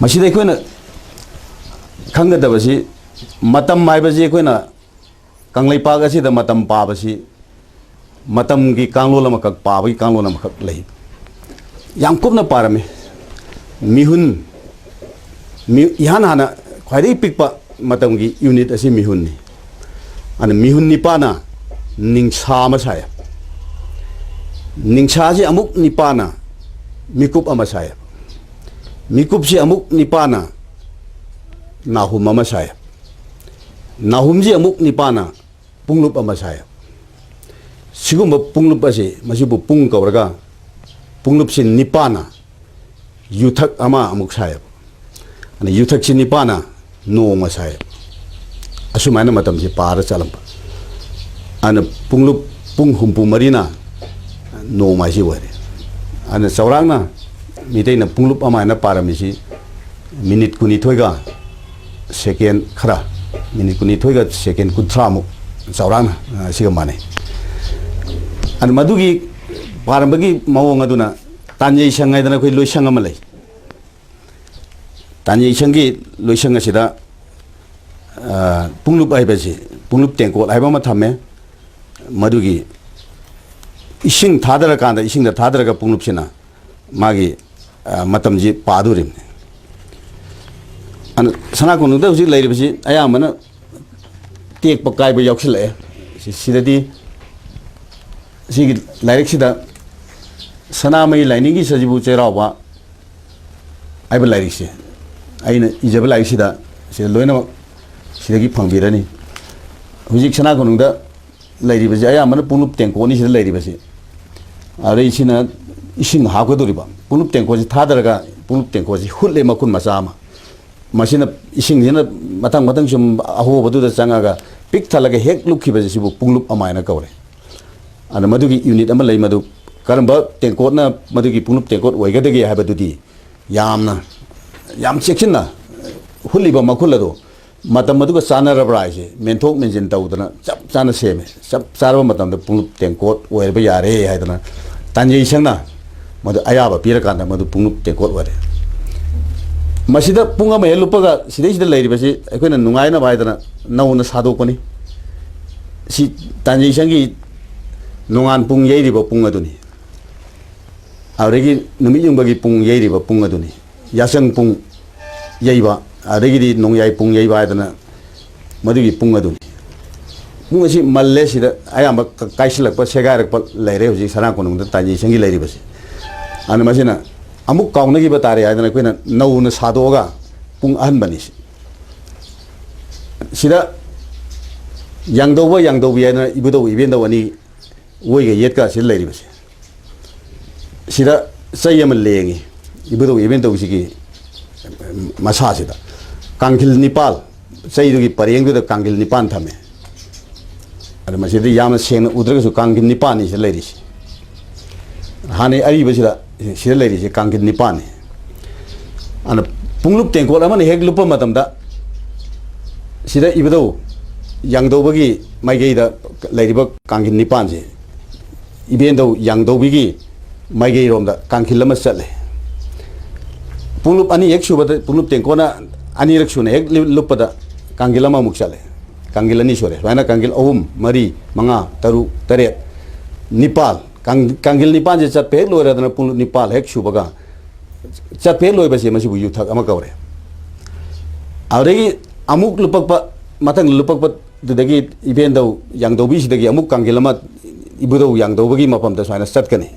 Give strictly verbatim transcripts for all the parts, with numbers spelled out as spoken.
ꯃꯁꯤꯗ ꯑꯩꯈꯣꯏꯅ ꯈꯪꯒꯗꯕꯁꯤ, ꯃꯇꯝ ꯍꯥꯏꯕꯁꯤ ꯑꯩꯈꯣꯏꯅ ꯀꯪꯂꯩꯄꯥꯛ ꯑꯁꯤꯗ ꯃꯇꯝ ꯄꯥꯕꯁꯤ ꯃꯇꯝꯒꯤ ꯀꯥꯡꯂꯣꯟ ꯑꯃꯈꯛ, ꯄꯥꯕꯒꯤ ꯀꯥꯡꯂꯣꯟ ꯑꯃꯈꯛ ꯂꯩ꯫ ꯌꯥꯝ ꯀꯨꯞꯅ ꯄꯥꯔꯝꯃꯤ꯫ ꯃꯤꯍꯨꯟ, ꯃꯤ-, ꯏꯍꯥꯟ ꯍꯥꯟꯅ ꯈ꯭ꯋꯥꯏꯗꯒꯤ ꯄꯤꯛꯄ ꯃꯇꯝꯒꯤ ꯌꯨꯅꯤꯠ ꯑꯁꯤ ꯃꯤꯍꯨꯟꯅꯤ꯫ ꯑꯗꯨꯅ ꯃꯤꯍꯨꯟ ꯅꯤꯄꯥꯅ ꯅꯤꯡꯁꯥ ꯑꯃ ꯁꯥꯏ꯫ ꯅꯤꯡꯁꯥꯁꯤ ꯑꯃꯨꯛ ꯅꯤꯄꯥꯅ ꯃꯤꯀꯨꯞ ꯑꯃ ꯁꯥꯏ꯫ ꯃꯤꯀꯨꯞꯁꯤ ꯑꯃꯨꯛ ꯅꯤꯄꯥꯅ ꯅꯥꯍꯨꯝ ꯑꯃ ꯁꯥꯏ꯫ ꯅꯥꯍꯨꯝꯁꯤ ꯑꯃꯨꯛ ꯅꯤꯄꯥꯅ ꯄꯨꯡꯂꯨꯞ ꯑꯃ ꯁꯥꯏ꯫ ꯁꯤꯒꯨꯝꯕ ꯄꯨꯡꯂꯨꯞ ꯑꯁꯤ, ꯃꯁꯤꯕꯨ ꯄꯨꯡ ꯀꯧꯔꯒ, ꯄꯨꯡꯂꯨꯞꯁꯤ ꯅꯤꯄꯥꯅ ꯌꯨꯊꯛ ꯑꯃ ꯑꯃꯨꯛ ꯁꯥꯏꯌꯦꯕ꯫ ꯑꯗ ꯌꯨꯊꯛꯁꯤ ꯅꯤꯄꯥꯅ ꯅꯣꯡꯃ ꯁꯥꯏꯌꯦꯕ꯫ ꯑꯁꯨꯃꯥꯏꯅ ꯃꯇꯝꯁꯤ ꯄꯥꯔ ꯆꯠꯂꯝꯕ꯫ ꯑꯗꯨꯅ ꯄꯨꯡꯂꯨꯞ ꯄꯨꯡ ꯍꯨꯝꯐꯨ ꯃꯔꯤꯅ ꯅꯣꯡꯃ ꯍꯥꯏꯁꯤ ꯑꯣꯏꯔꯦ꯫ ꯑꯗꯨꯅ ꯆꯥꯎꯔꯥꯛꯅ ꯃꯤꯇꯩꯅ ꯄꯨꯡꯂꯨꯞ ꯑꯃ ꯍꯥꯏꯅ ꯄꯥꯔꯝꯃꯤꯁꯤ ꯃꯤꯅꯤꯠ ꯀꯨꯟꯅꯤꯊꯣꯏꯒ ꯁꯦꯀꯦꯟ ꯈꯔ, ꯃꯤꯅꯤꯠ ꯀꯨꯟꯅꯤꯊꯣꯏꯒ ꯁꯦꯀꯦꯟ ꯀꯨꯟꯊ꯭ꯔꯥꯃꯨꯛ ꯆꯥꯎꯔꯥꯛꯅ, ꯑ, ꯁꯤꯒ ꯃꯥꯟꯅꯩ꯫ ꯑꯗꯨ ꯃꯗꯨꯒꯤ ꯄꯥꯔꯝꯕꯒꯤ ꯃꯑꯣꯡ ꯑꯗꯨꯅ ꯇꯥꯟꯖꯩ ꯁꯪ ꯍꯥꯏꯗꯅ ꯑꯩꯈꯣꯏ ꯂꯣꯏꯁꯪ ꯑꯃ ꯂꯩ꯫ ꯇꯥꯟꯖꯩ ꯁꯪꯒꯤ ꯂꯣꯏꯁꯪ ꯑꯁꯤꯗ, ꯑ, ꯄꯨꯡꯂꯨꯞ ꯍꯥꯏꯕꯁꯤ, ꯄꯨꯡꯂꯨꯞ ꯇꯦꯡꯀꯣꯠ ꯍꯥꯏꯕ ꯑꯃ ꯊꯝꯃꯦ꯫ ꯃꯗꯨꯒꯤ ꯏꯁꯤꯡ ꯊꯥꯗꯔꯀꯥꯟꯗ, ꯏꯁꯤꯡꯗ ꯊꯥꯗꯔꯒ ꯄꯨꯡꯂꯨꯞꯁꯤꯅ ꯃꯥꯒꯤ, ꯑ, ꯃꯇꯝꯁꯤ ꯄꯥꯗꯣꯔꯤꯕꯅꯤ꯫ ꯑꯗꯨꯅ ꯁꯅꯥ ꯀꯣꯅꯨꯡꯗ ꯍꯧꯖꯤꯛ ꯂꯩꯔꯤꯕꯁꯤ ꯑꯌꯥꯝꯕꯅ ꯇꯦꯛꯄ ꯀꯥꯏꯕ ꯌꯥꯎꯁꯤꯜꯂꯛꯑꯦ꯫ ꯁꯤ-, ꯁꯤꯗꯗꯤ ꯁꯤꯒꯤ ꯂꯥꯏꯔꯤꯛꯁꯤꯗ ꯁꯅꯥꯃꯍꯤ ꯂꯥꯏꯅꯤꯡꯒꯤ ꯁꯖꯤꯕꯨ ꯆꯩꯔꯥꯎꯕ ꯍꯥꯏꯕ ꯂꯥꯏꯔꯤꯛꯁꯦ, ꯑꯩꯅ ꯏꯖꯕ ꯂꯥꯏꯔꯤꯛꯁꯤꯗ, ꯁꯤꯗ ꯂꯣꯏꯅꯃꯛ ꯁꯤꯗꯒꯤ ꯐꯪꯕꯤꯔꯅꯤ꯫ ꯍꯧꯖꯤꯛ ꯁꯅꯥ ꯀꯣꯅꯨꯡꯗ ꯂꯩꯔꯤꯕꯁꯦ ꯑꯌꯥꯝꯕꯅ ꯄꯨꯡꯂꯨꯞ ꯇꯦꯡꯀꯣꯠꯅꯤ ꯁꯤꯗ ꯂꯩꯔꯤꯕꯁꯦ꯫ ꯑꯗꯩ ꯁꯤꯅ ꯏꯁꯤꯡ ꯍꯥꯞꯀꯗꯧꯔꯤꯕ, ꯄꯨꯡꯂꯨꯞ ꯇꯦꯡꯀꯣꯠꯁꯤ ꯊꯥꯗꯔꯒ ꯄꯨꯡꯂꯨꯞ ꯇꯦꯡꯀꯣꯠꯁꯤ ꯍꯨꯠꯂꯦ ꯃꯈꯨꯟ ꯃꯆꯥ ꯑꯃ꯫ ꯃꯁꯤꯅ, ꯏꯁꯤꯡꯁꯤꯅ ꯃꯊꯪ ꯃꯊꯪ ꯁꯨꯝ ꯑꯍꯣꯕꯗꯨꯗ ꯆꯪꯉꯒ ꯄꯤꯛ ꯊꯜꯂꯒ ꯍꯦꯛ ꯂꯨꯞꯈꯤꯕꯁꯦ ꯁꯤꯕꯨ ꯄꯨꯡꯂꯨꯞ ꯑꯃ ꯍꯥꯏꯅ ꯀꯧꯔꯦ꯫ ꯑꯗ ꯃꯗꯨꯒꯤ ꯌꯨꯅꯤꯠ ꯑꯃ ꯂꯩ, ꯃꯗꯨ ꯀꯔꯝꯕ ꯇꯦꯡꯀꯣꯠꯅ ꯃꯗꯨꯒꯤ ꯄꯨꯡꯂꯨꯞ ꯇꯦꯡꯀꯣꯠ ꯑꯣꯏꯒꯗꯒꯦ ꯍꯥꯏꯕꯗꯨꯗꯤ ꯌꯥꯝꯅ, ꯌꯥꯝ ꯆꯦꯛꯁꯤꯟꯅ ꯍꯨꯠꯂꯤꯕ ꯃꯈꯨꯜ ꯑꯗꯨ ꯃꯇꯝ ꯑꯗꯨꯒ ꯆꯥꯟꯅꯔꯕ꯭ꯔꯥ ꯍꯥꯏꯁꯦ ꯃꯦꯟꯊꯣꯛ ꯃꯦꯟꯁꯤꯟ ꯇꯧꯗꯅ ꯆꯞ ꯆꯥꯅ ꯁꯦꯝꯃꯦ꯫ ꯆꯞ ꯆꯥꯔꯕ ꯃꯇꯝꯗ ꯄꯨꯡꯂꯨꯞ ꯇꯦꯡꯀꯣꯠ ꯑꯣꯏꯔꯕ ꯌꯥꯔꯦ ꯍꯥꯏꯗꯅ ꯇꯥꯟꯖꯩ ꯁꯪꯅ ꯃꯗꯨ ꯑꯌꯥꯕ ꯄꯤꯔꯀꯥꯟꯗ ꯃꯗꯨ ꯄꯨꯡꯂꯨꯞ ꯇꯦꯡꯀꯣꯠ ꯑꯣꯏꯔꯦ꯫ ꯃꯁꯤꯗ ꯄꯨꯡ ꯑꯃ ꯍꯦꯛ ꯂꯨꯞꯄꯒ ꯁꯤꯗꯩꯁꯤꯗ ꯂꯩꯔꯤꯕꯁꯤ ꯑꯩꯈꯣꯏꯅ ꯅꯨꯡꯉꯥꯏꯅꯕ ꯍꯥꯏꯗꯅ ꯅꯧꯅ ꯁꯥꯗꯣꯛꯄꯅꯤ꯫ ꯁꯤ ꯇꯥꯟꯖꯩ ꯁꯪꯒꯤ ꯅꯣꯡꯉꯥꯟ ꯄꯨꯡ ꯌꯩꯔꯤꯕ ꯄꯨꯡ ꯑꯗꯨꯅꯤ꯫ ꯑꯗꯨꯗꯒꯤ ꯅꯨꯃꯤꯠ ꯌꯨꯡꯕꯒꯤ ꯄꯨꯡ ꯌꯩꯔꯤꯕ ꯄꯨꯡ ꯑꯗꯨꯅꯤ꯫ ꯌꯥꯆꯪ ꯄꯨꯡ ꯌꯩꯕ, ꯑꯗꯒꯤꯗꯤ ꯅꯣꯡꯌꯥꯏ ꯄꯨꯡ ꯌꯩꯕ ꯍꯥꯏꯗꯅ ꯃꯗꯨꯒꯤ ꯄꯨꯡ ꯑꯗꯨꯅꯤ꯫ ꯄꯨꯡ ꯑꯁꯤ ꯃꯜꯂꯦ, ꯁꯤꯗ ꯑꯌꯥꯝꯕ ꯀ-, ꯀꯥꯏꯁꯤꯜꯂꯛꯄ, ꯁꯦꯒꯥꯏꯔꯛꯄ ꯂꯩꯔꯦ ꯍꯧꯖꯤꯛ ꯁꯅꯥ ꯀꯣꯅꯨꯡꯗ ꯇꯥꯟꯖꯩ ꯁꯪꯒꯤ ꯂꯩꯔꯤꯕꯁꯤ꯫ ꯑꯗꯨꯅ ꯃꯁꯤꯅ ꯑꯃꯨꯛ ꯀꯥꯎꯅꯈꯤꯕ ꯇꯥꯔꯦ ꯍꯥꯏꯗꯅ ꯑꯩꯈꯣꯏꯅ ꯅꯧꯅ ꯁꯥꯗꯣꯛꯑꯒ ꯄꯨꯡ ꯑꯍꯟꯕꯅꯤ ꯁꯤ꯫ ꯁꯤꯗ ꯌꯥꯡꯗꯧꯕ ꯌꯥꯡꯗꯧꯕꯤ ꯍꯥꯏꯗꯅ ꯏꯕꯨꯙꯧ ꯏꯕꯦꯟꯗꯧ ꯑꯅꯤ ꯑꯣꯏꯒ ꯌꯦꯠꯀ ꯑꯁꯤꯗ ꯂꯩꯔꯤꯕꯁꯦ꯫ ꯁꯤꯗ ꯆꯩ ꯑꯃ ꯂꯦꯡꯉꯤ, ꯏꯕꯨꯙꯧ ꯏꯕꯦꯟꯗꯧꯁꯤꯒꯤ ꯃꯁꯥꯁꯤꯗ꯫ ꯀꯥꯡꯈꯤꯜ ꯅꯤꯄꯥꯜ, ꯆꯩꯗꯨꯒꯤ ꯄꯔꯦꯡꯗꯨꯗ ꯀꯥꯡꯈꯤꯜ ꯅꯤꯄꯥꯜ ꯊꯝꯃꯦ꯫ ꯑꯗ ꯃꯁꯤꯗ ꯌꯥꯝꯅ ꯁꯦꯡꯅ ꯎꯗ꯭ꯔꯒꯁꯨ ꯀꯥꯡꯈꯤꯜ ꯅꯤꯄꯥꯜꯅꯤ ꯁꯤꯗ ꯂꯩꯔꯤꯁꯤ꯫ ꯍꯥꯟꯅꯩ ꯑꯔꯤꯕꯁꯤꯗ ꯁꯤꯗ ꯂꯩꯔꯤꯁꯤ ꯀꯥꯡꯈꯤꯜ ꯅꯤꯄꯥꯜꯅꯤ꯫ ꯑꯗꯨꯅ ꯄꯨꯡꯂꯨꯞ ꯇꯦꯡꯀꯣꯠ ꯑꯃꯅ ꯍꯦꯛ ꯂꯨꯞꯄ ꯃꯇꯝꯗ ꯁꯤꯗ ꯏꯕꯨꯙꯧ ꯌꯥꯡꯗꯧꯕꯒꯤ ꯃꯥꯏꯀꯩꯗ ꯂꯩꯔꯤꯕ ꯀꯥꯡꯈꯤꯜ ꯅꯤꯄꯥꯜꯁꯦ ꯏꯕꯦꯟꯗꯧ ꯌꯥꯡꯗꯧꯕꯤꯒꯤ ꯃꯥꯏꯀꯩꯔꯣꯝꯗ ꯀꯥꯡꯈꯤꯜ ꯑꯃ ꯆꯠꯂꯦ꯫ ꯄꯨꯡꯂꯨꯞ ꯑꯅꯤ ꯍꯦꯛ ꯁꯨꯕꯗ, ꯄꯨꯡꯂꯨꯞ ꯇꯦꯡꯀꯣꯠꯅ ꯑꯅꯤꯔꯛ ꯁꯨꯅ ꯍꯦꯛ ꯂꯨꯞꯄꯗ ꯀꯥꯡꯈꯤꯜ ꯑꯃꯃꯨꯛ ꯆꯠꯂꯦ꯫ ꯀꯥꯡꯈꯤꯜ ꯑꯅꯤ ꯁꯨꯔꯦ꯫ ꯁꯨꯃꯥꯏꯅ ꯀꯥꯡꯈꯤꯜ ꯑꯍꯨꯝ, ꯃꯔꯤ, ꯃꯉꯥ, ꯇꯔꯨꯛ, ꯇꯔꯦꯠ, ꯅꯤꯄꯥꯜ꯫ ꯀꯥꯡ-, ꯀꯥꯡꯈꯤꯜ ꯅꯤꯄꯥꯜꯁꯦ ꯆꯠꯄ ꯍꯦꯛ ꯂꯣꯏꯔꯗꯅ ꯄꯨꯡꯂꯨꯞ ꯅꯤꯄꯥꯜ ꯍꯦꯛ ꯁꯨꯕꯒ ꯆꯠꯄ ꯍꯦꯛ ꯂꯣꯏꯕꯁꯦ ꯃꯁꯤꯕꯨ ꯌꯨꯊꯛ ꯑꯃ ꯀꯧꯔꯦ꯫ ꯑꯗꯨꯗꯒꯤ ꯑꯃꯨꯛ ꯂꯨꯞꯄꯛꯄ, ꯃꯊꯪ ꯂꯨꯞꯄꯛꯄꯗꯨꯗꯒꯤ ꯏꯕꯦꯟꯗꯧ ꯌꯥꯡꯗꯧꯕꯤꯁꯤꯗꯒꯤ ꯑꯃꯨꯛ ꯀꯥꯡꯈꯤꯜ ꯑꯃ ꯏꯕꯨꯙꯧ ꯌꯥꯡꯗꯧꯕꯒꯤ ꯃꯐꯝꯗ ꯁꯨꯃꯥꯏꯅ ꯆꯠꯀꯅꯤ꯫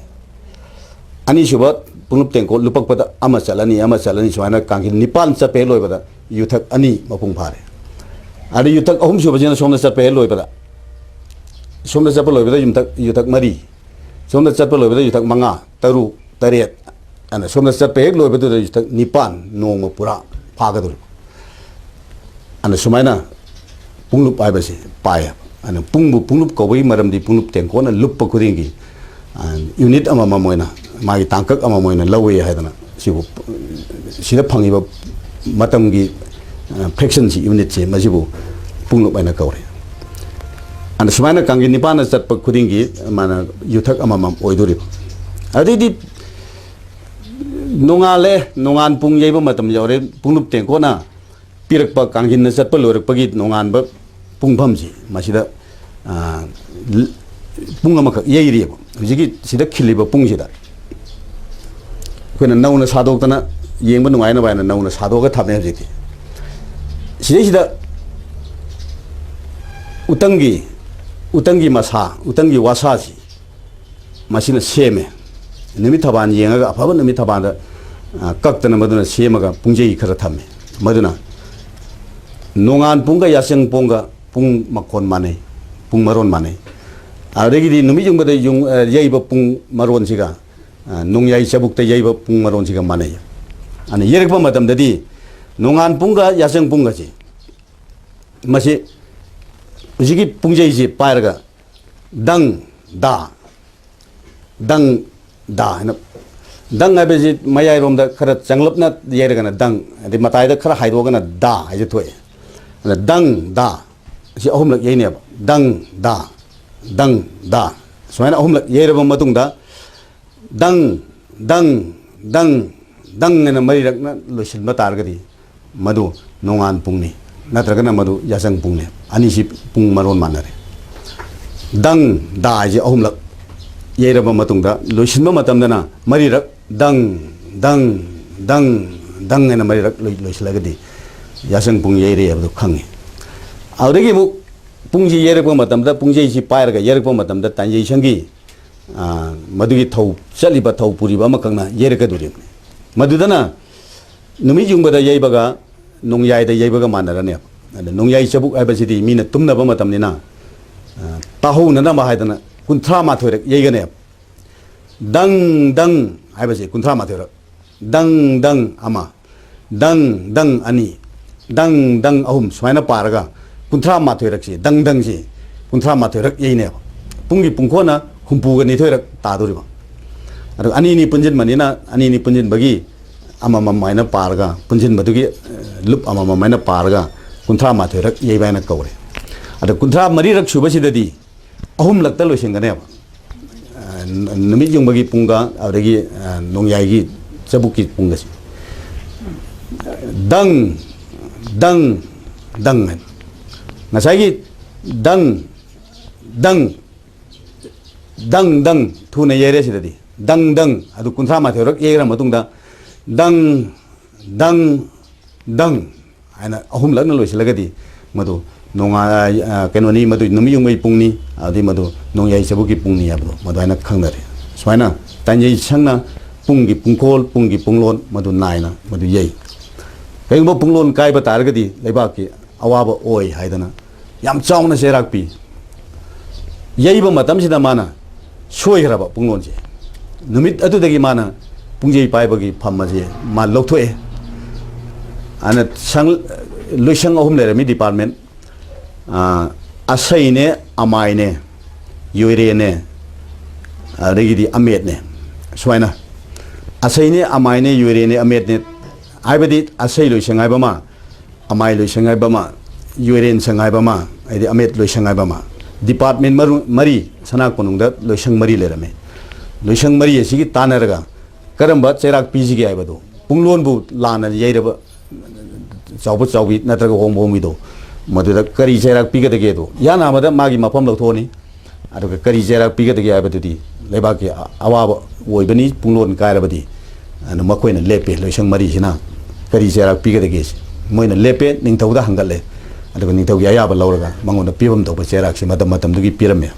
ꯑꯅꯤꯁꯨꯕ ꯄꯨꯡꯂꯨꯞ ꯇꯦꯡꯀꯣꯠ ꯂꯨꯞꯄꯛꯄꯗ ꯑꯃ ꯆꯠꯂꯅꯤ, ꯑꯃ ꯆꯠꯂꯅꯤ, ꯁꯨꯃꯥꯏꯅ ꯀꯥꯡꯈꯤꯜ ꯅꯤꯄꯥꯟ ꯆꯠꯄ ꯍꯦꯛ ꯂꯣꯏꯕꯗ ꯌꯨꯊꯛ ꯑꯅꯤ ꯃꯄꯨꯡ ꯐꯥꯔꯦ꯫ ꯑꯗ ꯌꯨꯊꯛ ꯑꯍꯨꯝ ꯁꯨꯕꯁꯤꯅ ꯁꯣꯝꯗ ꯆꯠꯄ ꯍꯦꯛ ꯂꯣꯏꯕꯗ, ꯁꯣꯝꯗ ꯆꯠꯄ ꯂꯣꯏꯕꯗ ꯌꯨꯊꯛ, ꯌꯨꯊꯛ ꯃꯔꯤ, ꯁꯣꯝꯗ ꯆꯠꯄ ꯂꯣꯏꯕꯗ ꯌꯨꯊꯛ ꯃꯉꯥ, ꯇꯔꯨꯛ, ꯇꯔꯦꯠ, ꯑꯅ ꯁꯣꯝꯗ ꯆꯠꯄ ꯍꯦꯛ ꯂꯣꯏꯕꯗꯨꯗ ꯌꯨꯊꯛ ꯅꯤꯄꯥꯟ ꯅꯣꯡꯃ ꯄꯨꯔꯥ ꯐꯥꯒꯗꯧꯔꯤꯕ꯫ ꯑꯅ ꯁꯨꯃꯥꯏꯅ ꯄꯨꯡꯂꯨꯞ ꯍꯥꯏꯕꯁꯤ ꯄꯥꯏꯌꯦꯕ꯫ ꯑꯅ ꯄꯨꯡꯕꯨ ꯄꯨꯡꯂꯨꯞ ꯀꯧꯕꯒꯤ ꯃꯔꯝꯗꯤ ꯄꯨꯡꯂꯨꯞ ꯇꯦꯡꯀꯣꯠꯅ ꯂꯨꯞꯄ ꯈꯨꯗꯤꯡꯒꯤ, ꯑ, ꯌꯨꯅꯤꯠ ꯑꯃꯃꯝ ꯑꯣꯏꯅ, ꯃꯥꯒꯤ ꯇꯥꯡꯀꯛ ꯑꯃꯃꯝ ꯑꯣꯏꯅ ꯂꯧꯋꯦ ꯍꯥꯏꯗꯅ ꯁꯤꯕꯨ, ꯁꯤꯗ ꯐꯪꯉꯤꯕ ꯃꯇꯝꯒꯤ, ꯑ, ꯐ꯭ꯔꯦꯛꯁꯟꯁꯤ, ꯌꯨꯅꯤꯠꯁꯤ, ꯃꯁꯤꯕꯨ ꯄꯨꯡꯂꯨꯞ ꯍꯥꯏꯅ ꯀꯧꯔꯦ꯫ ꯑꯗ ꯁꯨꯃꯥꯏꯅ ꯀꯥꯡꯒꯤ ꯅꯤꯄꯥꯟꯅ ꯆꯠꯄ ꯈꯨꯗꯤꯡꯒꯤ ꯃꯥꯅ ꯌꯨꯊꯛ ꯑꯃꯃꯝ ꯑꯣꯏꯗꯣꯔꯤꯕ꯫ ꯑꯗꯩꯗꯤ ꯅꯣꯡꯉꯥꯜꯂꯦ, ꯅꯣꯡꯉꯥꯟ ꯄꯨꯡ ꯌꯩꯕ ꯃꯇꯝ ꯌꯧꯔꯦ꯫ ꯄꯨꯡꯂꯨꯞ ꯇꯦꯡꯀꯣꯠꯅ ꯄꯤꯔꯛꯄ ꯀꯥꯡꯖꯤꯟꯅ ꯆꯠꯄ ꯂꯣꯏꯔꯛꯄꯒꯤ ꯅꯣꯡꯉꯥꯟꯕ ꯄꯨꯡꯐꯝꯁꯤ ꯃꯁꯤꯗ, ꯑ, ꯂ-, ꯄꯨꯡ ꯑꯃꯈꯛ ꯌꯩꯔꯤꯑꯕ꯫ ꯍꯧꯖꯤꯛꯀꯤ ꯁꯤꯗ ꯈꯤꯜꯂꯤꯕ ꯄꯨꯡꯁꯤꯗ ꯑꯩꯈꯣꯏꯅ ꯅꯧꯅ ꯁꯥꯗꯣꯛꯇꯅ ꯌꯦꯡꯕ ꯅꯨꯡꯉꯥꯏꯅꯕ ꯍꯥꯏꯅ ꯅꯧꯅ ꯁꯥꯗꯣꯛꯑꯒ ꯊꯝꯃꯦ ꯍꯧꯖꯤꯛꯇꯤ꯫ ꯁꯤꯗꯩꯁꯤꯗ ꯎꯇꯪꯒꯤ, ꯎꯇꯪꯒꯤ ꯃꯁꯥ, ꯎꯇꯪꯒꯤ ꯋꯥꯁꯥꯁꯤ ꯃꯁꯤꯅ ꯁꯦꯝꯃꯦ꯫ ꯅꯨꯃꯤꯠ ꯊꯕꯥꯟ ꯌꯦꯡꯉꯒ, ꯑꯐꯕ ꯅꯨꯃꯤꯠ ꯊꯕꯥꯟꯗ, ꯑ, ꯀꯛꯇꯅ ꯃꯗꯨꯅ ꯁꯦꯝꯃꯒ ꯄꯨꯡꯖꯩ ꯈꯔ ꯊꯝꯃꯦ꯫ ꯃꯗꯨꯅ ꯅꯣꯡꯉꯥꯟ ꯄꯨꯡꯒ ꯌꯥꯆꯪ ꯄꯨꯡꯒ ꯄꯨꯡ ꯃꯈꯣꯟ ꯃꯥꯟꯅꯩ, ꯄꯨꯡ ꯃꯔꯣꯟ ꯃꯥꯟꯅꯩ꯫ ꯑꯗꯨꯗꯒꯤꯗꯤ ꯅꯨꯃꯤꯠ ꯌꯨꯡꯕꯗ ꯌꯨꯡ-, ꯑ, ꯌꯩꯕ ꯄꯨꯡ ꯃꯔꯣꯟꯁꯤꯒ, ꯑ, ꯅꯣꯡꯌꯥꯏ ꯆꯕꯨꯛꯇ ꯌꯩꯕ ꯄꯨꯡ ꯃꯔꯣꯟꯁꯤꯒ ꯃꯥꯟꯅꯩ꯫ ꯑꯗꯨꯅ ꯌꯩꯔꯛꯄ ꯃꯇꯝꯗꯗꯤ ꯅꯣꯡꯉꯥꯟ ꯄꯨꯡꯒ ꯌꯥꯆꯪ ꯄꯨꯡꯒꯁꯤ ꯃꯁꯤ ꯍꯧꯖꯤꯛꯀꯤ ꯄꯨꯡꯖꯩꯁꯤ ꯄꯥꯏꯔꯒ ꯗꯪ, ꯗꯥ, ꯗꯪ, ꯗꯥ ꯍꯥꯏꯅ, ꯗꯪ ꯍꯥꯏꯕꯁꯤ ꯃꯌꯥꯏꯔꯣꯝꯗ ꯈꯔ ꯆꯪꯂꯞꯅ ꯌꯩꯔꯒꯅ ꯗꯪ, ꯑꯗꯩ ꯃꯇꯥꯏꯗ ꯈꯔ ꯍꯥꯏꯗꯣꯛꯑꯒꯅ ꯗꯥ ꯍꯥꯏꯁꯦ ꯊꯣꯛꯑꯦ꯫ ꯑꯗ ꯗꯪ, ꯗꯥ, ꯁꯤ ꯑꯍꯨꯝꯂꯛ ꯌꯩꯅꯦꯕ꯫ ꯗꯪ, ꯗꯥ, ꯗꯪ, ꯗꯥ꯫ ꯁꯨꯃꯥꯏꯅ ꯑꯍꯨꯝꯂꯛ ꯌꯩꯔꯕ ꯃꯇꯨꯡꯗ ꯗꯪ, ꯗꯪ, ꯗꯪ, ꯗꯪ ꯍꯥꯏꯅ ꯃꯔꯤꯔꯛꯅ ꯂꯣꯏꯁꯤꯟꯕ ꯇꯥꯔꯒꯗꯤ ꯃꯗꯨ ꯅꯣꯡꯉꯥꯟ ꯄꯨꯡꯅꯤ, ꯅꯠꯇ꯭ꯔꯒꯅ ꯃꯗꯨ ꯌꯥꯆꯪ ꯄꯨꯡꯅꯤ꯫ ꯑꯅꯤꯁꯤ ꯄꯨꯡ ꯃꯔꯣꯟ ꯃꯥꯟꯅꯔꯦ꯫ ꯗꯪ, ꯗꯥ ꯍꯥꯏꯁꯦ ꯑꯍꯨꯝꯂꯛ ꯌꯩꯔꯕ ꯃꯇꯨꯡꯗ ꯂꯣꯏꯁꯤꯟꯕ ꯃꯇꯝꯗꯅ ꯃꯔꯤꯔꯛ ꯗꯪ, ꯗꯪ, ꯗꯪ, ꯗꯪ ꯍꯥꯏꯅ ꯃꯔꯤꯔꯛ ꯂꯣꯏ-, ꯂꯣꯏꯁꯤꯜꯂꯒꯗꯤ ꯌꯥꯆꯪ ꯄꯨꯡ ꯌꯩꯔꯦ ꯍꯥꯏꯕꯗꯨ ꯈꯪꯉꯤ꯫ ꯑꯗꯨꯗꯒꯤ ꯑꯃꯨꯛ ꯄꯨꯡꯁꯤ ꯌꯩꯔꯛꯄ ꯃꯇꯝꯗ, ꯄꯨꯡꯖꯩꯁꯤ ꯄꯥꯏꯔꯒ ꯌꯩꯔꯛꯄ ꯃꯇꯝꯗ ꯇꯥꯟꯖꯩ ꯁꯪꯒꯤ, ꯑ, ꯃꯗꯨꯒꯤ ꯊꯧ, ꯆꯠꯂꯤꯕ ꯊꯧ ꯄꯨꯔꯤꯕ ꯑꯃꯈꯛꯅ ꯌꯩꯔꯛꯀꯗꯧꯔꯤꯕꯅꯤ꯫ ꯃꯗꯨꯗꯅ ꯅꯨꯃꯤꯠ ꯌꯨꯡꯕꯗ ꯌꯩꯕꯒ ꯅꯣꯡꯌꯥꯏꯗ ꯌꯩꯕꯒ ꯃꯥꯟꯅꯔꯅꯦꯕ꯫ ꯑꯗ ꯅꯣꯡꯌꯥꯏ ꯆꯕꯨꯛ ꯍꯥꯏꯕꯁꯤꯗꯤ ꯃꯤꯅ ꯇꯨꯝꯅꯕ ꯃꯇꯝꯅꯤꯅ, ꯑ, ꯇꯥꯍꯧꯅꯅꯕ ꯍꯥꯏꯗꯅ ꯀꯨꯟꯊ꯭ꯔꯥ ꯃꯥꯊꯣꯏꯔꯛ ꯌꯩꯒꯅꯦꯕ꯫ ꯗꯪ, ꯗꯪ ꯍꯥꯏꯕꯁꯤ ꯀꯨꯟꯊ꯭ꯔꯥ ꯃꯥꯊꯣꯏꯔꯛ, ꯗꯪ, ꯗꯪ ꯑꯃ, ꯗꯪ, ꯗꯪ ꯑꯅꯤ, ꯗꯪ, ꯗꯪ ꯑꯍꯨꯝ, ꯁꯨꯃꯥꯏꯅ ꯄꯥꯔꯒ ꯀꯨꯟꯊ꯭ꯔꯥ ꯃꯥꯊꯣꯏꯔꯛꯁꯤ, ꯗꯪ, ꯗꯪꯁꯤ ꯀꯨꯟꯊ꯭ꯔꯥ ꯃꯥꯊꯣꯏꯔꯛ ꯌꯩꯅꯦꯕ꯫ ꯄꯨꯡꯒꯤ ꯄꯨꯡꯈꯣꯟꯅ ꯍꯨꯝꯐꯨꯒ ꯅꯤꯊꯣꯏꯔꯛ ꯇꯥꯗꯣꯔꯤꯕ꯫ ꯑꯗꯨꯒ ꯑꯅꯤ ꯑꯅꯤ ꯄꯨꯟꯁꯤꯟꯕꯅꯤꯅ, ꯑꯅꯤ ꯑꯅꯤ ꯄꯨꯟꯁꯤꯟꯕꯒꯤ ꯑꯃꯃꯝ ꯍꯥꯏꯅ ꯄꯥꯔꯒ, ꯄꯨꯟꯁꯤꯟꯕꯗꯨꯒꯤ, ꯑ, ꯂꯨꯞ ꯑꯃꯃꯝ ꯍꯥꯏꯅ ꯄꯥꯔꯒ ꯀꯨꯟꯊ꯭ꯔꯥ ꯃꯥꯊꯣꯏꯔꯛ ꯌꯩꯕ ꯍꯥꯏꯅ ꯀꯧꯔꯦ꯫ ꯑꯗ ꯀꯨꯟꯊ꯭ꯔꯥ ꯃꯔꯤꯔꯛ ꯁꯨꯕꯁꯤꯗꯗꯤ ꯑꯍꯨꯝꯂꯛꯇ ꯂꯣꯏꯁꯤꯟꯒꯅꯦꯕ꯫ ꯑ, ꯅꯨꯃꯤꯠ ꯌꯨꯡꯕꯒꯤ ꯄꯨꯡꯒ ꯑꯗꯨꯗꯒꯤ, ꯑ, ꯅꯣꯡꯌꯥꯏꯒꯤ ꯆꯕꯨꯛꯀꯤ ꯄꯨꯡ ꯑꯁꯤ꯫ ꯗꯪ, ꯗꯪ, ꯗꯪ ꯍꯥꯏꯅ꯫ ꯉꯁꯥꯏꯒꯤ ꯗꯪ, ꯗꯪ, ꯗꯪ, ꯗꯪ, ꯊꯨꯅ ꯌꯩꯔꯦ ꯁꯤꯗꯗꯤ꯫ ꯗꯪ, ꯗꯪ, ꯑꯗꯨ ꯀꯨꯟꯊ꯭ꯔꯥ ꯃꯥꯊꯣꯏꯔꯛ ꯌꯩꯈ꯭ꯔ ꯃꯇꯨꯡꯗ ꯗꯪ, ꯗꯪ, ꯗꯪ ꯍꯥꯏꯅ ꯑꯍꯨꯝꯂꯛꯅ ꯂꯣꯏꯁꯤꯜꯂꯒꯗꯤ ꯃꯗꯨ ꯅꯣꯡꯉꯥ-, ꯑ, ꯀꯩꯅꯣꯅꯤ, ꯃꯗꯨ ꯅꯨꯃꯤꯠ ꯌꯨꯡꯕꯒꯤ ꯄꯨꯡꯅꯤ, ꯑꯗꯨꯗꯩ ꯃꯗꯨ ꯅꯣꯡꯌꯥꯏ ꯆꯕꯨꯛꯀꯤ ꯄꯨꯡꯅꯤ ꯍꯥꯏꯕꯗꯣ ꯃꯗꯨ ꯍꯥꯏꯅ ꯈꯪꯅꯔꯦ꯫ ꯁꯨꯃꯥꯏꯅ ꯇꯥꯟꯖꯩ ꯁꯪꯅ ꯄꯨꯡꯒꯤ ꯄꯨꯡꯈꯣꯜ, ꯄꯨꯡꯒꯤ ꯄꯨꯡꯂꯣꯟ ꯃꯗꯨ ꯅꯥꯏꯅ ꯃꯗꯨ ꯌꯩ꯫ ꯀꯔꯤꯒꯨꯝꯕ ꯄꯨꯡꯂꯣꯟ ꯀꯥꯏꯕ ꯇꯥꯔꯒꯗꯤ ꯂꯩꯕꯥꯛꯀꯤ ꯑꯋꯥꯕ ꯑꯣꯏ ꯍꯥꯏꯗꯅ ꯌꯥꯝ ꯆꯥꯎꯅ ꯆꯩꯔꯥꯛ ꯄꯤ꯫ ꯌꯩꯕ ꯃꯇꯝꯁꯤꯗ ꯃꯥꯅ ꯁꯣꯏꯈ꯭ꯔꯕ ꯄꯨꯡꯂꯣꯟꯁꯦ, ꯅꯨꯃꯤꯠ ꯑꯗꯨꯗꯒꯤ ꯃꯥꯅ ꯄꯨꯡꯖꯩ ꯄꯥꯏꯕꯒꯤ ꯐꯝ ꯑꯁꯦ ꯃꯥ ꯂꯧꯊꯣꯛꯑꯦ꯫ ꯑꯗꯨꯅ ꯁꯪ-, ꯂꯣꯏꯁꯪ ꯑꯍꯨꯝ ꯂꯩꯔꯝꯃꯤ department꯫ ꯑꯥ, ꯑꯁꯩꯅꯦ, ꯑꯃꯥꯏꯅꯦ, ꯌꯣꯏꯔꯦꯅꯦ, ꯑꯗꯒꯤꯗꯤ ꯑꯃꯦꯠꯅꯦ꯫ ꯁꯨꯃꯥꯏꯅ ꯑꯁꯩꯅꯦ, ꯑꯃꯥꯏꯅꯦ, ꯌꯣꯏꯔꯦꯅꯦ, ꯑꯃꯦꯠꯅꯦ ꯍꯥꯏꯕꯗꯤ ꯑꯁꯩ ꯂꯣꯏꯁꯪ ꯍꯥꯏꯕ ꯑꯃ, ꯑꯃꯥꯏ ꯂꯣꯏꯁꯪ ꯍꯥꯏꯕ ꯑꯃ, ꯌꯣꯏꯔꯦꯟ ꯁꯪ ꯍꯥꯏꯕ ꯑꯃ, ꯍꯥꯏꯗꯤ ꯑꯃꯦꯠ ꯂꯣꯏꯁꯪ ꯍꯥꯏꯕ ꯑꯃ꯫ Department ꯃꯔꯨ-, ꯃꯔꯤ, ꯁꯅꯥ ꯀꯣꯅꯨꯡꯗ ꯂꯣꯏꯁꯪ ꯃꯔꯤ ꯂꯩꯔꯝꯃꯤ꯫ ꯂꯣꯏꯁꯪ ꯃꯔꯤ ꯑꯁꯤꯒꯤ ꯇꯥꯟꯅꯔꯒ ꯀꯔꯝꯕ ꯆꯩꯔꯥꯛ ꯄꯤꯁꯤꯒꯦ ꯍꯥꯏꯕꯗꯨ, ꯄꯨꯡꯂꯣꯟꯕꯨ ꯂꯥꯟꯅ ꯌꯩꯔꯕ, ꯆꯥꯎꯕ ꯆꯥꯎꯕꯤ ꯅꯠꯇ꯭ꯔꯒ ꯍꯣꯡꯕ ꯍꯣꯡꯕꯤꯗꯣ, ꯃꯗꯨꯗ ꯀꯔꯤ ꯆꯩꯔꯥꯛ ꯄꯤꯒꯗꯒꯦꯗꯣ, ꯏꯍꯥꯟ ꯍꯥꯟꯕꯗ ꯃꯥꯒꯤ ꯃꯐꯝ ꯂꯧꯊꯣꯛꯑꯅꯤ꯫ ꯑꯗꯨꯒ ꯀꯔꯤ ꯆꯩꯔꯥꯛ ꯄꯤꯒꯗꯒꯦ ꯍꯥꯏꯕꯗꯨꯗꯤ ꯂꯩꯕꯥꯛꯀꯤ ꯑ-, ꯑꯋꯥꯕ ꯑꯣꯏꯕꯅꯤ꯫ ꯄꯨꯡꯂꯣꯟ ꯀꯥꯏꯔꯕꯗꯤ, ꯑꯗꯨ ꯃꯈꯣꯏꯅ ꯂꯦꯞꯄꯦ꯫ ꯂꯣꯏꯁꯪ ꯃꯔꯤꯁꯤꯅ ꯀꯔꯤ ꯆꯩꯔꯥꯛ ꯄꯤꯒꯗꯒꯦ? ꯃꯣꯏꯅ ꯂꯦꯞꯄꯦ, ꯅꯤꯡꯊꯧꯗ ꯍꯪꯒꯠꯂꯦ꯫ ꯑꯗꯨꯒ ꯅꯤꯡꯊꯧꯒꯤ ꯑꯌꯥꯕ ꯂꯧꯔꯒ ꯃꯉꯣꯟꯗ ꯄꯤꯐꯝ ꯊꯣꯛꯄ ꯆꯩꯔꯥꯛꯁꯤ ꯃꯇꯝ ꯃꯇꯝꯗꯨꯒꯤ ꯄꯤꯔꯝꯃꯦ꯫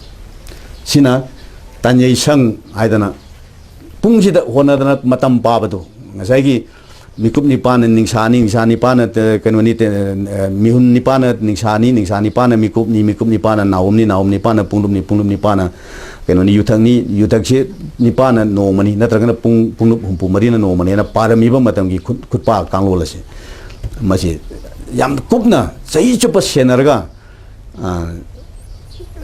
ꯁꯤꯅ ꯇꯥꯟꯌꯩ ꯁꯪ ꯍꯥꯏꯗꯅ ꯄꯨꯡꯁꯤꯗ ꯍꯣꯠꯅꯗꯅ ꯃꯇꯝ ꯄꯥꯕꯗꯣ, ꯉꯁꯥꯏꯒꯤ ꯃꯤꯀꯨꯞ ꯅꯤꯄꯥꯟꯅ ꯅꯤꯡꯁꯥꯅꯤ, ꯅꯤꯡꯁꯥ ꯅꯤꯄꯥꯟꯅ ꯇ-, ꯀꯩꯅꯣꯅꯤ, ꯇ-, ꯑ, ꯃꯤꯍꯨꯟ ꯅꯤꯄꯥꯟꯅ ꯅꯤꯡꯁꯥꯅꯤ, ꯅꯤꯡꯁꯥ ꯅꯤꯄꯥꯟꯅ ꯃꯤꯀꯨꯞꯅꯤ, ꯃꯤꯀꯨꯞ ꯅꯤꯄꯥꯟꯅ ꯅꯥꯎꯝꯅꯤ, ꯅꯥꯎꯝ ꯅꯤꯄꯥꯟꯅ ꯄꯨꯡꯂꯨꯞꯅꯤ, ꯄꯨꯡꯂꯨꯞ ꯅꯤꯄꯥꯟꯅ ꯀꯩꯅꯣꯅꯤ, ꯌꯨꯊꯛꯅꯤ, ꯌꯨꯊꯛꯁꯤ ꯅꯤꯄꯥꯟꯅ ꯅꯣꯡꯃꯅꯤ, ꯅꯠꯇ꯭ꯔꯒꯅ ꯄꯨꯡ, ꯄꯨꯡꯂꯨꯞ ꯍꯨꯝꯐꯨ ꯃꯔꯤꯅ ꯅꯣꯡꯃꯅꯦꯅ ꯄꯥꯔꯝꯃꯤꯕ ꯃꯇꯝꯒꯤ ꯈꯨꯠ-, ꯈꯨꯠꯄꯥ ꯀꯥꯡꯂꯣꯟ ꯑꯁꯦ, ꯃꯁꯤ ꯌꯥꯝ ꯀꯨꯞꯅ ꯆꯍꯤ ꯆꯨꯞꯄ ꯁꯦꯟꯅꯔꯒ, ꯑ,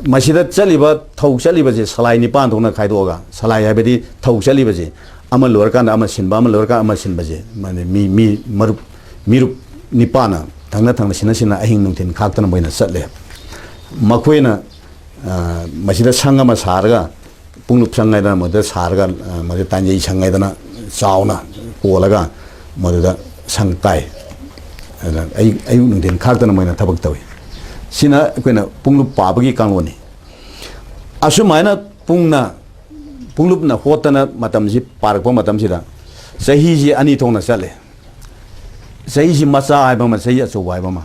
ꯃꯁꯤꯗ ꯆꯠꯂꯤꯕ, ꯊꯧ ꯆꯠꯂꯤꯕꯁꯦ ꯁꯂꯥꯏ ꯅꯤꯄꯥꯟ ꯊꯣꯛꯅ ꯈꯥꯏꯗꯣꯛꯑꯒ, ꯁꯂꯥꯏ ꯍꯥꯏꯕꯗꯤ ꯊꯧ ꯆꯠꯂꯤꯕꯁꯦ, ꯑꯃ ꯂꯣꯏꯔꯀꯥꯟꯗ ꯑꯃ ꯁꯤꯟꯕ, ꯑꯃ ꯂꯣꯏꯔꯀꯥꯟꯗ ꯑꯃ ꯁꯤꯟꯕꯁꯦ, ꯃꯥꯅꯦ, ꯃꯤ, ꯃꯤ ꯃꯔꯨꯞ, ꯃꯤꯔꯨꯞ ꯅꯤꯄꯥꯟꯅ ꯊꯪꯅ ꯊꯪꯅ, ꯁꯤꯟꯅ ꯁꯤꯟꯅ ꯑꯍꯤꯡ ꯅꯨꯡꯊꯤꯜ ꯈꯥꯛꯇꯅ ꯃꯣꯏꯅ ꯆꯠꯂꯦ꯫ ꯃꯈꯣꯏꯅ, ꯑ, ꯃꯁꯤꯗ ꯁꯪ ꯑꯃ ꯁꯥꯔꯒ, ꯄꯨꯡꯂꯨꯞ ꯁꯪ ꯍꯥꯏꯗꯅ ꯃꯗꯨꯗ ꯁꯥꯔꯒ, ꯑ, ꯃꯗꯨꯗ ꯇꯥꯟꯖꯩ ꯁꯪ ꯍꯥꯏꯗꯅ ꯆꯥꯎꯅ ꯄꯣꯜꯂꯒ ꯃꯗꯨꯗ ꯁꯪ ꯀꯥꯏ꯫ ꯑꯗꯨꯅ ꯑꯌꯨꯛ, ꯑꯌꯨꯛ ꯅꯨꯡꯊꯤꯟ ꯈꯥꯛꯇꯅ ꯃꯣꯏꯅ ꯊꯕꯛ ꯇꯧꯏ꯫ ꯁꯤꯅ ꯑꯩꯈꯣꯏꯅ ꯄꯨꯡꯂꯨꯞ ꯄꯥꯕꯒꯤ ꯀꯥꯡꯂꯣꯟꯅꯤ꯫ ꯑꯁꯨꯃꯥꯏꯅ ꯄꯨꯡꯅ, ꯄꯨꯡꯂꯨꯞꯅ ꯍꯣꯠꯇꯅ ꯃꯇꯝꯁꯤ ꯄꯥꯔꯛꯄ ꯃꯇꯝꯁꯤꯗ ꯆꯍꯤꯁꯤ ꯑꯅꯤ ꯊꯣꯛꯅ ꯆꯠꯂꯦ꯫ ꯆꯍꯤꯁꯤ ꯃꯆꯥ ꯍꯥꯏꯕ ꯑꯃ, ꯆꯍꯤ ꯑꯆꯧꯕ ꯍꯥꯏꯕ ꯑꯃ꯫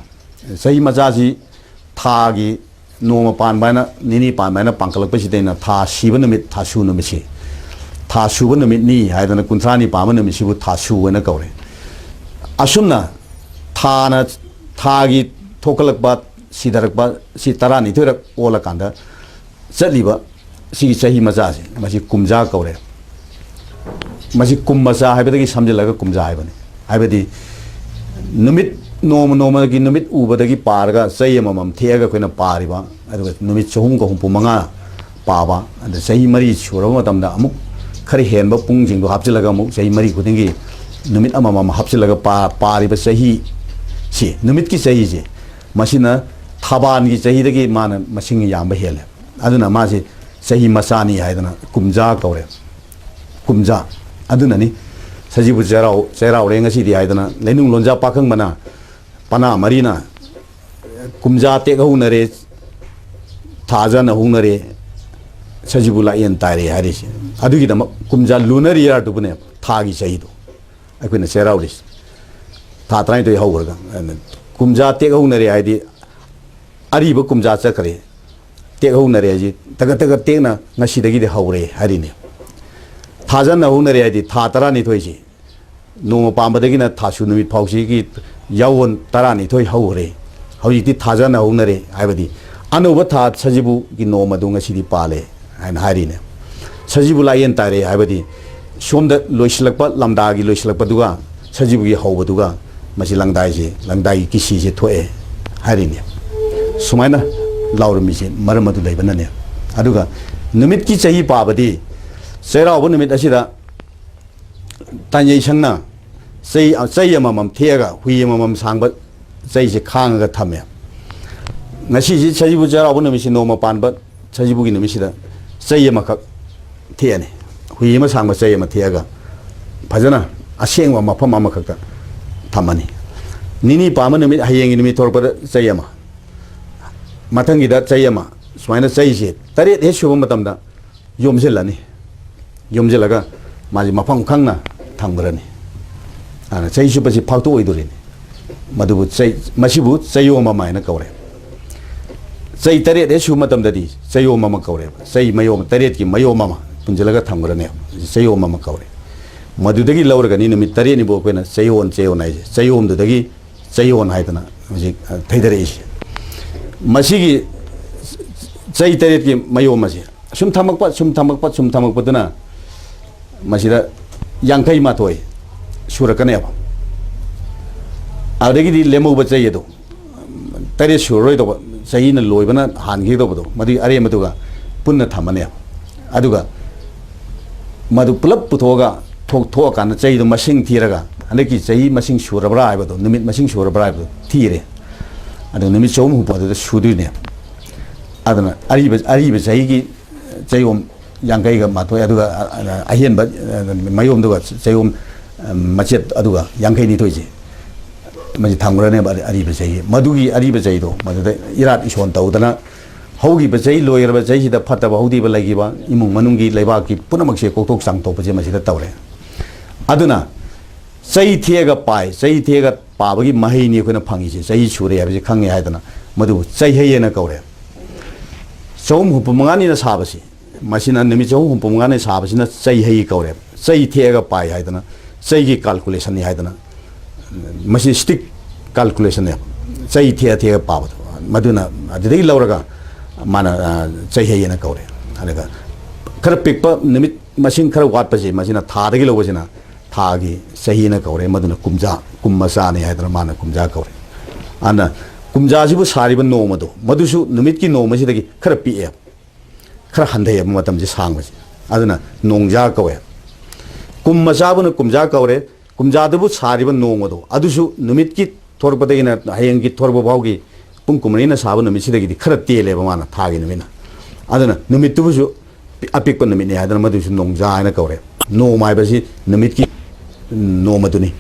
ꯆꯍꯤ ꯃꯆꯥꯁꯤ ꯊꯥꯒꯤ ꯅꯣꯡꯃ ꯄꯥꯟꯕ ꯍꯥꯏꯅ, ꯅꯤꯅꯤ ꯄꯥꯟꯕ ꯍꯥꯏꯅ ꯄꯥꯡꯈꯠꯂꯛꯄꯁꯤꯗꯩꯅ ꯊꯥ ꯁꯤꯕ ꯅꯨꯃꯤꯠ, ꯊꯥꯁꯨ ꯅꯨꯃꯤꯠꯁꯤ, ꯊꯥ ꯁꯨꯕ ꯅꯨꯃꯤꯠꯅꯤ ꯍꯥꯏꯗꯅ ꯀꯨꯟꯊ꯭ꯔꯥꯅꯤ ꯄꯥꯟꯕ ꯅꯨꯃꯤꯠꯁꯤꯕꯨ ꯊꯥꯁꯨ ꯍꯥꯏꯅ ꯀꯧꯔꯦ꯫ ꯑꯁꯨꯝꯅ ꯊꯥꯅ, ꯊꯥꯒꯤ ꯊꯣꯛꯀꯠꯂꯛꯄ, ꯁꯤꯊꯔꯛꯄ ꯁꯤ ꯇꯔꯥꯅꯤꯊꯣꯏꯔꯛ ꯑꯣꯜꯂꯀꯥꯟꯗ ꯆꯠꯂꯤꯕ ꯁꯤꯒꯤ ꯆꯍꯤ ꯃꯆꯥꯁꯦ, ꯃꯁꯤ ꯀꯨꯝꯖꯥ ꯀꯧꯔꯦ꯫ ꯃꯁꯤ ꯀꯨꯝ ꯃꯆꯥ ꯍꯥꯏꯕꯗꯒꯤ ꯁꯝꯖꯤꯜꯂꯒ ꯀꯨꯝꯖꯥ ꯍꯥꯏꯕꯅꯤ꯫ ꯍꯥꯏꯕꯗꯤ ꯅꯨꯃꯤꯠ, ꯅꯣꯡꯃ ꯅꯣꯡꯃꯒꯤ ꯅꯨꯃꯤꯠ ꯎꯕꯗꯒꯤ ꯄꯥꯔꯒ ꯆꯍꯤ ꯑꯃꯃꯝ ꯊꯦꯛꯑꯒ ꯑꯩꯈꯣꯏꯅ ꯄꯥꯔꯤꯕ, ꯑꯗꯨꯒ ꯅꯨꯃꯤꯠ ꯆꯍꯨꯝꯒ ꯍꯨꯝꯐꯨ ꯃꯉꯥ ꯄꯥꯕ, ꯑꯗ ꯆꯍꯤ ꯃꯔꯤ ꯁꯨꯔꯕ ꯃꯇꯝꯗ ꯑꯃꯨꯛ ꯈꯔ ꯍꯦꯟꯕ ꯄꯨꯡꯁꯤꯡꯗꯣ ꯍꯥꯞꯆꯤꯜꯂꯒ ꯑꯃꯨꯛ ꯆꯍꯤ ꯃꯔꯤ ꯈꯨꯗꯤꯡꯒꯤ ꯅꯨꯃꯤꯠ ꯑꯃꯃꯝ ꯍꯥꯞꯆꯤꯜꯂꯒ ꯄꯥ-, ꯄꯥꯔꯤꯕ ꯆꯍꯤꯁꯤ, ꯅꯨꯃꯤꯠꯀꯤ ꯆꯍꯤꯁꯦ, ꯃꯁꯤꯅ ꯊꯥꯕꯥꯟꯒꯤ ꯆꯍꯤꯗꯒꯤ ꯃꯥꯅ ꯃꯁꯤꯡ ꯌꯥꯝꯕ ꯍꯦꯜꯂꯦ꯫ ꯑꯗꯨꯅ ꯃꯥꯁꯤ ꯆꯍꯤ ꯃꯆꯥꯅꯤ ꯍꯥꯏꯗꯅ ꯀꯨꯝꯖꯥ ꯀꯧꯔꯦ꯫ ꯀꯨꯝꯖꯥ꯫ ꯑꯗꯨꯅꯅꯤ ꯁꯖꯤꯕꯨ ꯆꯩꯔꯥꯎ-, ꯆꯩꯔꯥꯎꯔꯦ ꯉꯁꯤꯗꯤ ꯍꯥꯏꯗꯅ ꯂꯩꯅꯨꯡ ꯂꯣꯟꯖꯥ ꯄꯥꯈꯪꯕꯅ, ꯄꯅꯥ ꯃꯔꯤꯅ ꯀꯨꯝꯖꯥ ꯇꯦꯛꯍꯧꯅꯔꯦ, ꯊꯥꯖꯅ ꯍꯧꯅꯔꯦ, ꯁꯖꯤꯕꯨ ꯂꯥꯛꯌꯦꯟ ꯇꯥꯏꯔꯦ ꯍꯥꯏꯔꯤꯁꯦ꯫ ꯑꯗꯨꯒꯤꯗꯃꯛ ꯀꯨꯝꯖꯥ lunar year ꯗꯨꯕꯨꯅꯦ, ꯊꯥꯒꯤ ꯆꯍꯤꯗꯣ꯫ ꯑꯩꯈꯣꯏꯅ ꯆꯩꯔꯥꯎꯔꯤꯁꯦ ꯊꯥ ꯇꯔꯥꯅꯤꯊꯣꯏ ꯍꯧꯈ꯭ꯔꯒ, ꯑꯗꯨꯅ ꯀꯨꯝꯖꯥ ꯇꯦꯛꯍꯧꯅꯔꯦ ꯍꯥꯏꯗꯤ ꯑꯔꯤꯕ ꯀꯨꯝꯖꯥ ꯆꯠꯈ꯭ꯔꯦ꯫ ꯇꯦꯛꯍꯧꯅꯔꯦ ꯍꯥꯏꯁꯤ ꯇꯒꯠ ꯇꯒꯠ ꯇꯦꯛꯅ ꯉꯁꯤꯗꯒꯤꯗꯤ ꯍꯧꯔꯦ ꯍꯥꯏꯔꯤꯅꯦ꯫ ꯊꯥꯖꯅ ꯍꯧꯅꯔꯦ ꯍꯥꯏꯗꯤ ꯊꯥ ꯇꯔꯥꯅꯤꯊꯣꯏꯁꯤ, ꯅꯣꯡꯃ ꯄꯥꯟꯕꯗꯒꯤꯅ ꯊꯥꯁꯨ ꯅꯨꯃꯤꯠ ꯐꯥꯎꯁꯤꯒꯤ ꯌꯥꯑꯣꯟ ꯇꯔꯥꯅꯤꯊꯣꯏ ꯍꯧꯈ꯭ꯔꯦ꯫ ꯍꯧꯖꯤꯛꯇꯤ ꯊꯥꯖꯅ ꯍꯧꯅꯔꯦ ꯍꯥꯏꯕꯗꯤ ꯑꯅꯧꯕ ꯊꯥ ꯁꯖꯤꯕꯨꯒꯤ ꯅꯣꯡꯃꯗꯨ ꯉꯁꯤꯗꯤ ꯄꯥꯜꯂꯦ ꯍꯥꯏꯅ ꯍꯥꯏꯔꯤꯅꯦ꯫ ꯁꯖꯤꯕꯨ ꯂꯥꯛꯌꯦꯟ ꯇꯥꯏꯔꯦ ꯍꯥꯏꯕꯗꯤ ꯁꯣꯝꯗ ꯂꯣꯏꯁꯤꯜꯂꯛꯄ, ꯂꯝꯗꯥꯒꯤ ꯂꯣꯏꯁꯤꯜꯂꯛꯄꯗꯨꯒ ꯁꯖꯤꯕꯨꯒꯤ ꯍꯧꯕꯗꯨꯒ ꯃꯁꯤ ꯂꯪꯗꯥꯏꯁꯦ, ꯂꯪꯗꯥꯏꯒꯤ ꯀꯤꯁꯤꯁꯦ ꯊꯣꯛꯑꯦ ꯍꯥꯏꯔꯤꯅꯦ꯫ ꯁꯨꯃꯥꯏꯅ ꯂꯥꯎꯔꯝꯃꯤꯁꯦ ꯃꯔꯝ ꯑꯗꯨ ꯂꯩꯕꯅꯅꯦ꯫ ꯑꯗꯨꯒ ꯅꯨꯃꯤꯠꯀꯤ ꯆꯍꯤ ꯄꯥꯕꯗꯤ ꯆꯩꯔꯥꯎꯕ ꯅꯨꯃꯤꯠ ꯑꯁꯤꯗ ꯇꯥꯏꯅꯩ ꯁꯪꯅ ꯆꯩ, ꯆꯩ ꯑꯃꯃꯝ ꯊꯦꯛꯑꯒ ꯍꯨꯏ ꯑꯃꯃꯝ ꯁꯥꯡꯕ ꯆꯩꯁꯦ ꯈꯥꯡꯉꯒ ꯊꯝꯃꯦ꯫ ꯉꯁꯤꯁꯤ ꯁꯖꯤꯕꯨ ꯆꯩꯔꯥꯎꯕ ꯅꯨꯃꯤꯠꯁꯤ, ꯅꯣꯡꯃ ꯄꯥꯟꯕ ꯁꯖꯤꯕꯨꯒꯤ ꯅꯨꯃꯤꯠꯁꯤꯗ ꯆꯩ ꯑꯃꯈꯛ ꯊꯦꯛꯑꯅꯤ꯫ ꯍꯨꯏ ꯑꯃ ꯁꯥꯡꯕ ꯆꯩ ꯑꯃ ꯊꯦꯛꯑꯒ ꯐꯖꯅ ꯑꯁꯦꯡꯕ ꯃꯐꯝ ꯑꯃꯈꯛꯇ ꯊꯝꯃꯅꯤ꯫ ꯅꯤꯅꯤ ꯄꯥꯟꯕ ꯅꯨꯃꯤꯠ, ꯍꯌꯦꯡꯒꯤ ꯅꯨꯃꯤꯠ ꯊꯣꯔꯛꯄꯗ ꯆꯩ ꯑꯃ, ꯃꯊꯪꯒꯤꯗ ꯆꯩ ꯑꯃ, ꯁꯨꯃꯥꯏꯅ ꯆꯩꯁꯦ ꯇꯔꯦꯠ ꯍꯦꯛ ꯁꯨꯕ ꯃꯇꯝꯗ ꯌꯣꯝꯁꯤꯜꯂꯅꯤ꯫ ꯌꯣꯝꯁꯤꯜꯂꯒ ꯃꯥꯁꯤ ꯃꯐꯝ ꯈꯪꯅ ꯊꯝꯈ꯭ꯔꯅꯤ꯫ ꯑꯗꯨꯅ ꯆꯩ ꯆꯨꯞꯄꯁꯤ ꯐꯥꯛꯇꯣꯛꯑꯣꯏꯗꯣꯔꯤꯅꯤ꯫ ꯃꯗꯨꯕꯨ ꯆꯩ, ꯃꯁꯤꯕꯨ ꯆꯩꯌꯣꯝ ꯑꯃ ꯍꯥꯏꯅ ꯀꯧꯔꯦ꯫ ꯆꯩ ꯇꯔꯦꯠ ꯍꯦꯛ ꯁꯨꯕ ꯃꯇꯝꯗꯗꯤ ꯆꯩꯌꯣꯝ ꯑꯃ ꯀꯧꯔꯦꯕ꯫ ꯆꯩ ꯃꯌꯣꯝ, ꯇꯔꯦꯠꯀꯤ ꯃꯌꯣꯝ ꯑꯃ ꯄꯨꯟꯁꯤꯜꯂꯒ ꯊꯝꯈ꯭ꯔꯅꯦꯕ꯫ ꯆꯩꯌꯣꯝ ꯑꯃ ꯀꯧꯔꯦ꯫ ꯃꯗꯨꯗꯒꯤ ꯂꯧꯔꯒꯅꯤ ꯅꯨꯃꯤꯠ ꯇꯔꯦꯠꯅꯤꯕꯨ ꯑꯩꯈꯣꯏꯅ ꯆꯩꯌꯣꯟ, ꯆꯩꯌꯣꯟ ꯍꯥꯏꯁꯦ꯫ ꯆꯩꯌꯣꯝꯗꯨꯗꯒꯤ ꯆꯩꯌꯣꯟ ꯍꯥꯏꯗꯅ ꯍꯧꯖꯤꯛ, ꯑ, ꯊꯩꯗꯔꯛꯏꯁꯦ꯫ ꯃꯁꯤꯒꯤ ꯆꯩ ꯇꯔꯦꯠꯀꯤ ꯃꯌꯣꯝ ꯑꯁꯦ ꯁꯨꯝ ꯊꯝꯃꯛꯄ, ꯁꯨꯝ ꯊꯝꯃꯛꯄ, ꯁꯨꯝ ꯊꯝꯃꯛꯄꯗꯨꯅ ꯃꯁꯤꯗ ꯌꯥꯡꯈꯩ ꯃꯥꯊꯣꯏ ꯁꯨꯔꯛꯀꯅꯦꯕ꯫ ꯑꯗꯨꯗꯒꯤꯗꯤ ꯂꯦꯝꯍꯧꯕ ꯆꯩ ꯑꯗꯣ, ꯇꯔꯦꯠ ꯁꯨꯔꯔꯣꯏꯗꯧꯕ, ꯆꯍꯤꯅ ꯂꯣꯏꯕꯅ ꯍꯥꯟꯈꯤꯗꯧꯕꯗꯣ, ꯃꯗꯨꯒꯤ ꯑꯔꯦꯝꯕꯗꯨꯒ ꯄꯨꯟꯅ ꯊꯝꯃꯅꯦꯕ꯫ ꯑꯗꯨꯒ ꯃꯗꯨ ꯄꯨꯂꯞ ꯄꯨꯊꯣꯛꯑꯒ ꯊꯣꯛ-, ꯊꯣꯛꯑꯀꯥꯟꯗ ꯆꯍꯤꯗꯣ ꯃꯁꯤꯡ ꯊꯤꯔꯒ, ꯍꯟꯗꯛꯀꯤ ꯆꯍꯤ ꯃꯁꯤꯡ ꯁꯨꯔꯕ꯭ꯔꯥ ꯍꯥꯏꯕꯗꯣ, ꯅꯨꯃꯤꯠ ꯃꯁꯤꯡ ꯁꯨꯔꯕ꯭ꯔꯥ ꯍꯥꯏꯕꯗꯣ ꯊꯤꯔꯦ꯫ ꯑꯗꯨ ꯅꯨꯃꯤꯠ ꯆꯍꯨꯝ ꯍꯨꯝꯐꯨ ꯑꯗꯨꯗ ꯁꯨꯗꯣꯏꯅꯦ꯫ ꯑꯗꯨꯅ ꯑꯔꯤꯕ, ꯑꯔꯤꯕ ꯆꯍꯤꯒꯤ ꯆꯌꯣꯝ ꯌꯥꯡꯈꯩꯒ ꯃꯥꯊꯣꯏ, ꯑꯗꯨꯒ, ꯑ, ꯑ, ꯑꯍꯦꯟꯕ, ꯑ, ꯃꯌꯣꯝꯗꯨꯒ ꯆꯌꯣꯝ, ꯑ, ꯃꯆꯦꯠ ꯑꯗꯨꯒ ꯌꯥꯡꯈꯩ ꯅꯤꯊꯣꯏꯁꯦ ꯃꯁꯤ ꯊꯝꯈ꯭ꯔꯅꯦꯕ ꯑꯔꯤ-, ꯑꯔꯤꯕ ꯆꯍꯤ꯫ ꯃꯗꯨꯒꯤ ꯑꯔꯤꯕ ꯆꯍꯤꯗꯣ ꯃꯗꯨꯗ ꯏꯔꯥꯠ ꯏꯁꯣꯟ ꯇꯧꯗꯅ ꯍꯧꯈꯤꯕ ꯆꯍꯤ, ꯂꯣꯏꯈ꯭ꯔꯕ ꯆꯍꯤꯁꯤꯗ ꯐꯠꯇꯕ ꯍꯧꯗꯤꯕ ꯂꯩꯈꯤꯕ ꯏꯃꯨꯡ ꯃꯅꯨꯡꯒꯤ ꯂꯩꯕꯥꯛꯀꯤ ꯄꯨꯝꯅꯃꯛꯁꯦ ꯀꯣꯛꯊꯣꯛ ꯆꯥꯝꯊꯣꯛꯄꯁꯦ ꯃꯁꯤꯗ ꯇꯧꯔꯦ꯫ ꯑꯗꯨꯅ ꯆꯩ ꯊꯦꯛꯑꯒ ꯄꯥꯏ, ꯆꯩ ꯊꯦꯛꯑꯒ ꯄꯥꯕꯒꯤ ꯃꯍꯩꯅꯤ ꯑꯩꯈꯣꯏꯅ ꯐꯪꯉꯤꯁꯦ꯫ ꯆꯍꯤ ꯁꯨꯔꯦ ꯍꯥꯏꯕꯁꯤ ꯈꯪꯉꯦ ꯍꯥꯏꯗꯅ ꯃꯗꯨꯕꯨ ꯆꯩꯍꯩ ꯍꯥꯏꯅ ꯀꯧꯔꯦ꯫ ꯆꯍꯨꯝ ꯍꯨꯝꯐꯨ ꯃꯉꯥꯅꯤꯅ ꯁꯥꯕꯁꯤ, ꯃꯁꯤꯅ ꯅꯨꯃꯤꯠ ꯆꯍꯨꯝ ꯍꯨꯝꯐꯨ ꯃꯉꯥꯅꯤ ꯁꯥꯕꯁꯤꯅ ꯆꯩꯍꯩ ꯀꯧꯔꯦ꯫ ꯆꯩ ꯊꯦꯛꯑꯒ ꯄꯥꯏ ꯍꯥꯏꯗꯅ, ꯆꯩꯒꯤ calculation ꯅꯤ ꯍꯥꯏꯗꯅ, ꯃꯁꯤ stick calculation ꯅꯦꯕ꯫ ꯆꯩ ꯊꯦꯛꯑ ꯊꯦꯛꯑ ꯄꯥꯕꯗꯣ꯫ ꯃꯗꯨꯅ ꯑꯗꯨꯗꯒꯤ ꯂꯧꯔꯒ ꯃꯥꯅ, ꯑ, ꯆꯩꯍꯩ ꯍꯥꯏꯅ ꯀꯧꯔꯦ꯫ ꯑꯗꯨꯒ ꯈꯔ ꯄꯤꯛꯄ, ꯅꯨꯃꯤꯠ ꯃꯁꯤꯡ ꯈꯔ ꯋꯥꯠꯄꯁꯦ, ꯃꯁꯤꯅ ꯊꯥꯗꯒꯤ ꯂꯧꯕꯁꯤꯅ ꯊꯥꯒꯤ ꯆꯍꯤꯅ ꯀꯧꯔꯦ꯫ ꯃꯗꯨꯅ ꯀꯨꯝꯖꯥ, ꯀꯨꯝ ꯃꯆꯥꯅꯤ ꯍꯥꯏꯗꯅ ꯃꯥꯅ ꯀꯨꯝꯖꯥ ꯀꯧꯔꯦ꯫ ꯑꯗꯨꯅ ꯀꯨꯝꯖꯥꯁꯤꯕꯨ ꯁꯥꯔꯤꯕ ꯅꯣꯡꯃꯗꯣ, ꯃꯗꯨꯁꯨ ꯅꯨꯃꯤꯠꯀꯤ ꯅꯣꯡꯃꯁꯤꯗꯒꯤ ꯈꯔ ꯄꯤꯛꯑꯦ, ꯈꯔ ꯍꯟꯊꯩꯑꯕ ꯃꯇꯝꯁꯦ ꯁꯥꯡꯕꯁꯦ꯫ ꯑꯗꯨꯅ ꯅꯣꯡꯖꯥ ꯀꯧꯋꯦ꯫ ꯀꯨꯝ ꯃꯆꯥꯕꯨꯅ ꯀꯨꯝꯖꯥ ꯀꯧꯔꯦ꯫ ꯀꯨꯝꯖꯥꯗꯨꯕꯨ ꯁꯥꯔꯤꯕ ꯅꯣꯡꯃꯗꯣ, ꯑꯗꯨꯁꯨ ꯅꯨꯃꯤꯠꯀꯤ ꯊꯣꯔꯛꯄꯗꯒꯤꯅ ꯍꯌꯦꯡꯒꯤ ꯊꯣꯔꯛꯄ ꯐꯥꯎꯒꯤ ꯄꯨꯡ ꯀꯨꯟꯃꯔꯤꯅ ꯁꯥꯕ ꯅꯨꯃꯤꯠꯁꯤꯗꯒꯤꯗꯤ ꯈꯔ ꯇꯦꯜꯂꯦꯕ ꯃꯥꯅ ꯊꯥꯒꯤ ꯅꯨꯃꯤꯠꯅ꯫ ꯑꯗꯨꯅ ꯅꯨꯃꯤꯠꯇꯨꯕꯨꯁꯨ ꯑꯄꯤꯛꯄ ꯅꯨꯃꯤꯠꯅꯤ ꯍꯥꯏꯗꯅ ꯃꯗꯨꯁꯨ ꯅꯣꯡꯖꯥ ꯍꯥꯏꯅ ꯀꯧꯔꯦ꯫ ꯅꯣꯡꯃ ꯍꯥꯏꯕꯁꯤ ꯅꯨꯃꯤꯠꯀꯤ ꯅꯣꯡꯃꯗꯨꯅꯤ꯫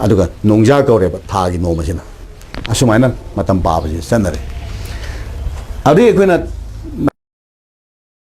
ꯑꯗꯨꯒ ꯅꯣꯡꯖꯥ ꯀꯧꯔꯦꯕ ꯊꯥꯒꯤ ꯅꯣꯡꯃꯁꯤꯅ꯫ ꯑꯁꯨꯃꯥꯏꯅ ꯃꯇꯝ ꯄꯥꯕꯁꯦ ꯆꯠꯅꯔꯦ꯫ ꯑꯗꯨꯗꯒꯤ ꯑꯩꯈꯣꯏꯅ